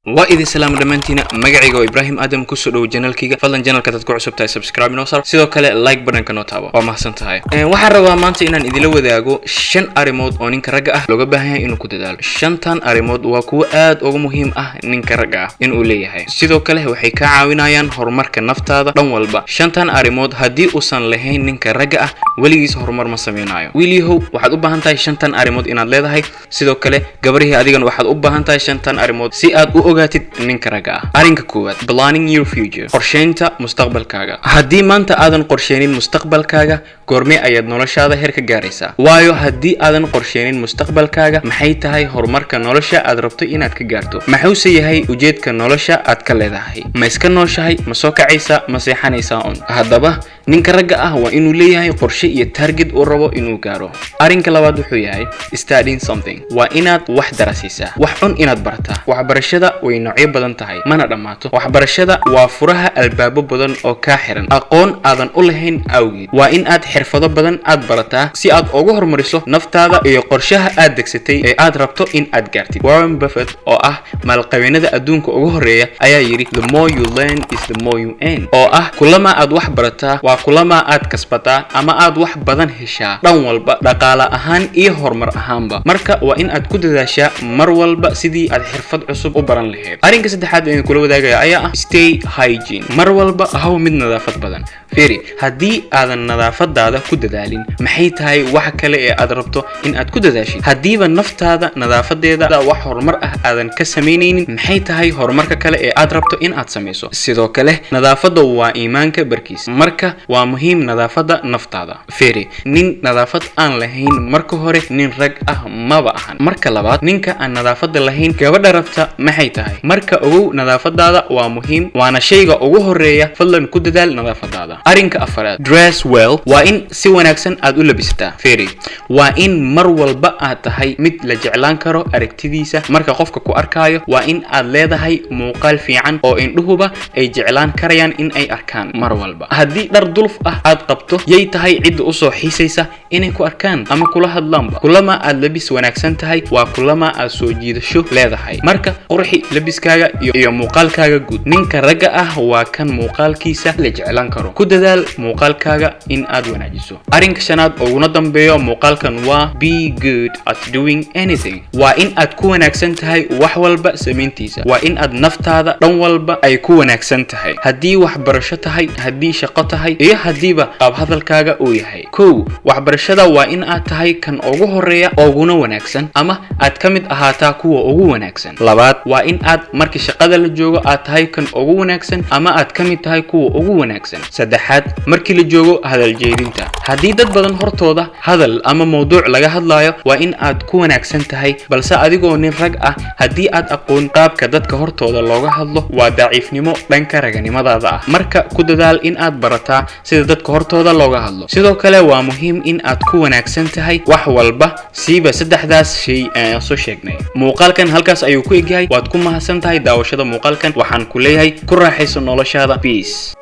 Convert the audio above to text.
Waa idin salaamo dhammaantiina. Magacayga oo Ibraahim Aadam. Kusoo dhowo channelkayga. Fadlan, channelka dad ku cusub tahay, subscribe noo saar, sidoo kale like buttonka noo taabo. Waa mahadsan tahay. Waxaan rabaa maanta inaan idila wadaago shan arrimood oo ninka ragga ah looga baahan yahay inuu ku dadaalo. Shantan arrimood waa kuwo aad uga muhiim ah ninka ragga ah inuu leeyahay. Sidoo kale waxay kaa caawinayaan horumarka naftaada dhan walba. Shantan arrimood haddii uusan lahayn ninka ragga ah, weligiis horumar ma sameynayo. Wiilyahow, waxaad u baahan tahay shantan arrimood inaad leedahay. Sidoo kale, gabarihii, adigana waxaad u baahan tahay shantan arrimood si aad u ogaatid ninka ragga ah. Arrinka koowaad: planning your future, qorsheynta mustaqbalkaaga. Haddii maanta aadan qorsheynin mustaqbalkaaga, goormee ayaad noloshaada heer ka gaaraysaa? Waayo, haddii aadan qorsheynin mustaqbalkaaga, maxay tahay horumarka nolosha aad rabto inaad ka gaarto? Maxuuse yahay ujeedka nolosha aad ka leedahay? Ma iska nooshahay? Ma soo kacaysaa? Ma seexanaysaa un? Haddaba, ninka ragga ah waa inuu leeyahay qorshe iyo target uu rabo inuu gaaro. Arrinka labaad wuxuu yahay studying something. Waa inaad wax darasiisaa, wax cun inaad barataa. Waxbarashada way noocyo badan tahay, mana dhammaato. Waxbarashada waa furaha albaabo badan oo kaa xiran aqoon aadan u lahayn awgeed. Waa in aad xirfado badan aad barataa si aad ugu horumariso naftaada iyo qorshaha aad degsatay ee aad rabto in aad gaartid. Warren Buffett, oo ah maalqabeennada adduunka ugu horeeya, ayaa yidhi: "The more you learn is the more you earn," oo ah kulama aad wax barataa waa kulama aad kasbataa ama aad wax badan heshaa, dhan walba, dhaqaale ahaan iyo horumar ahaanba. Marka waa in aad ku dadaashaa mar walba sidii aad xirfad cusub u baran lahayd. Arrinka saddexaad ee kula wadaagaya ayaa ah stay hygiene. Mar walba ahaw mid nadaafad badan. Feri, haddii aadan nadaafadaada ku dadaalin, maxay tahay wax kale ee aad rabto in aad ku dadaashid? Haddiiba naftaada nadaafadeeda wax horumar ah aadan ka samaynaynin, maxay tahay horumarka kale ee aad rabto in aad samayso? Sidoo kale, nadaafadda waa iimaanka barkiis. Marka waa muhiim nadaafadda naftaada. Feri, nin nadaafad aan lahayn marka hore nin rag ah maba ahan. Marka labaad, ninka aan nadaafadda lahayn gabadha rabta maxay tahay? Marka ogow, nadaafadaada waa muhiim, waana shayga ugu horeeya. Fadlan ku dadaal nadaafadaada. Arrinka afaraad: dress well. Waa in si wanaagsan aad u labisataa. Feri, waa in mar walba aad tahay mid la jeclaan karo aragtidiisa. Marka qofka ku arkaayo, waa in aad leedahay muuqaal fiican oo indhuhuba ay jeclaan karayaan in ay arkaan mar walba. Haddii dhar duluf ah aad qabto, yay tahay cidda usoo xiisaysa inay ku arkaan ama kula hadlaanba? Kulama aad labis wanaagsan tahay, waa kulama aad soo jiidasho leedahay. Marka qurxi labiskaaga iyo muuqaalkaaga guud. Ninka ragga ah waa kan muuqaalkiisa la jeclaan karo. Ku dadaal muuqaalkaaga in aad wanaajiso. Arrinka shanaad uguna dambeeyo muuqaalkan waa be good at doing anything. Waa in aad ku wanaagsan tahay wax walba samayntiisa. Waa in aad naftaada dhan walba ay ku wanaagsan tahay, haddii waxbarasho tahay, haddii shaqo tahay, iyo haddiiba qaab hadalkaaga uu yahay. Kow, waxbarashada waa in aad tahay kan ugu horeeya uguna wanaagsan, ama aad ka mid ahaataa kuwa ugu wanaagsan. Labaad, waa in aad markii shaqada la joogo aad tahay kan ugu wanaagsan ama aad ka mid tahay kuwa ugu wanaagsan. Saddexaad, markii la joogo hadal jeedinta, haddii dad badan hortooda hadal ama mowduuc laga hadlayo, waa in aad ku wanaagsan tahay. Balse adigoo nin rag ah, haddii aad aqoon qaabka dadka hortooda looga hadlo, waa daciifnimo dhanka raganimadaada ah. Marka ku dadaal in aad barataa sida dadka hortooda looga hadlo. Sidoo kale, waa muhiim in aad ku wanaagsan tahay wax walba, siiba saddexdaas shay aan soo sheegnay. Muuqaalkan halkaas ayuu ku egyahay. Waad ku mahadsan tahay daawashada muuqaalkan. Waxaan ku leeyahay, ku raaxayso noloshaada. Peace.